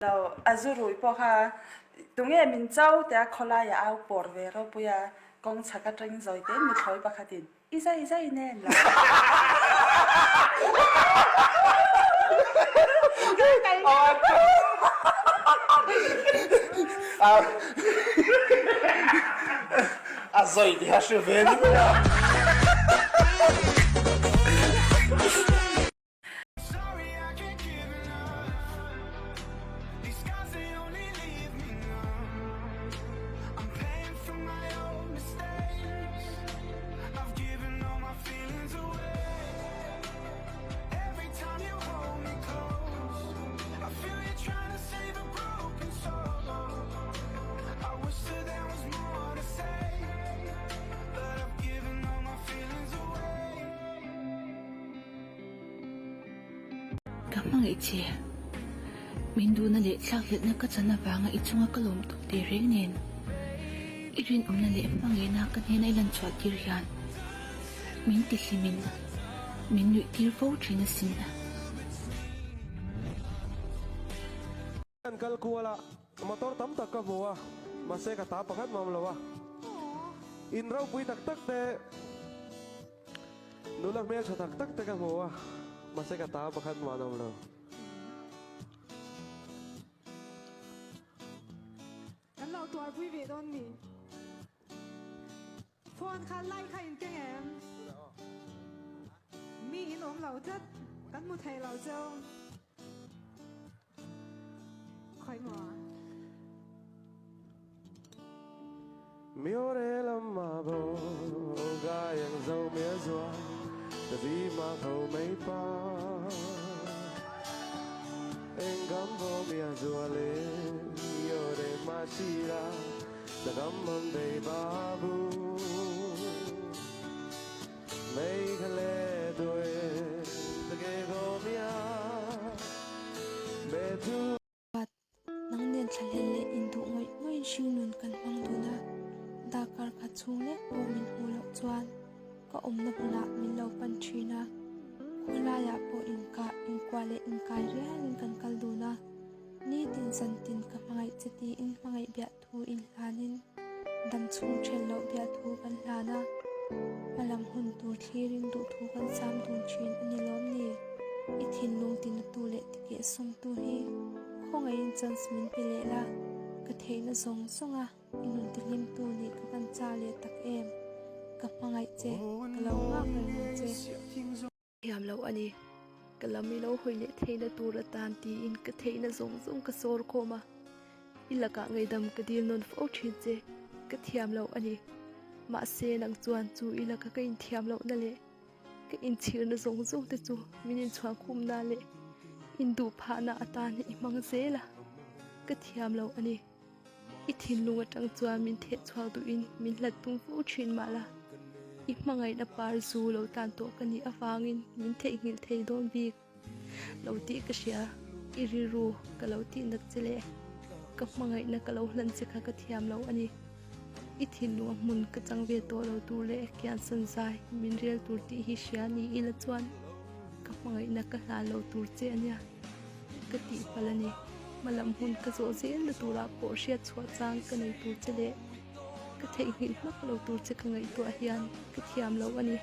Lo, a zu rui pawh kha tunge min cho tia khawlaia au pawr ve ropui a, kawng chhak atangin zawi te mithlawi pakhatin i zai zai nen lo. A zawi tih a hre ve ni mai a. Ka hmangaih che. Min duhna leh thlakhlelhna ka chan avanga i chunga ka lawm tuk teh reng nen, i rinawmna leh hmangaihna ka hnena i lanchhuah tir hian min tihlimin min nuih tir fo thin asin. Kan kal kual a, motor tam tak ka hmu a, mahse ka ta pakhat mah awm lo a. In ropui tak tak te. Nula hmel tha tak tak te ka hmu a, mahse ka ta pakhat mah an awm lo. Kan lo tuarpui ve dawn mi? Phone kha light kha in keng em? Mi in awm lo tlat, kan hmu thei lo cheu. Khawi maw? Miore lam a bo gai ang zo mia zua ta vi ma tho mei pa Eng gam bo mia zua le miore ma shira ta gam mam dei ba bu Mei kha le due ta ge go mia be tu Pat, nang nen thlahlel leh induh ngawih ngawihin hringnun kan hmang dun a, darkar khat chhung lek pawh min hmuh loh chuan ka awmna hmunah min lo pan thin a, khawlaiah pawh inkah, inkuah leh inkai rialin kan kal dun a, nitin zantin ka hmangaih che tiin hmangaih biah thu inhlanin dam chhung ṭhelh loh biah thu kan hlan a, hmalam hun tur thlirin duh thu kan sam dun ṭhin a ni lawm ni? I thinlung tinatu leh tikeh sawmtu hi khawngaihin chance min pe leh la, ka theihna zawng zawng a i nun tihlimtu nih ka van chak leh tak em? Ka hmangaih che, ka lo nghak reng ang che. Thiam loh a ni. Ka lam i lo hawi leh theihna tur atan tiin ka theihna zawng zawng ka sawr khawm a. I lakah ngaihdam ka dil nawn fo thin che, ka thiam loh a ni. Mahse nang chuan chu i laka ka inthiam lohna leh ka inchhirna zawng zawng te chu min inchhuah khumna leh induh phahna atan i hmang zel a, ka thiam loh a ni. I thinlung atang chuan min theh chhuak duhin min hlat tum fo thin mah la, i hmangaihna par zu lo tan tawh ka nih avangin min theihnghilh thei dawn bik lo tih ka hria. I rilru ka lo tih nak che leh ka hmangaihna ka lo hlan che kha ka thiam lo a ni. I thinlunga hmun ka chang ve tawh lo tur leh kiansan zai min rel tur tih hi hria ni ila chuan ka hmangaihna ka hlan lo tur che a nia. Ka tihpalh a ni. Hmalam hun ka zawh zelna turah pawh hriat chhuah chang ka nei tur che leh ka theihnghilh hmak lo tur che ka ngaihtuah hian ka thiam lo a ni.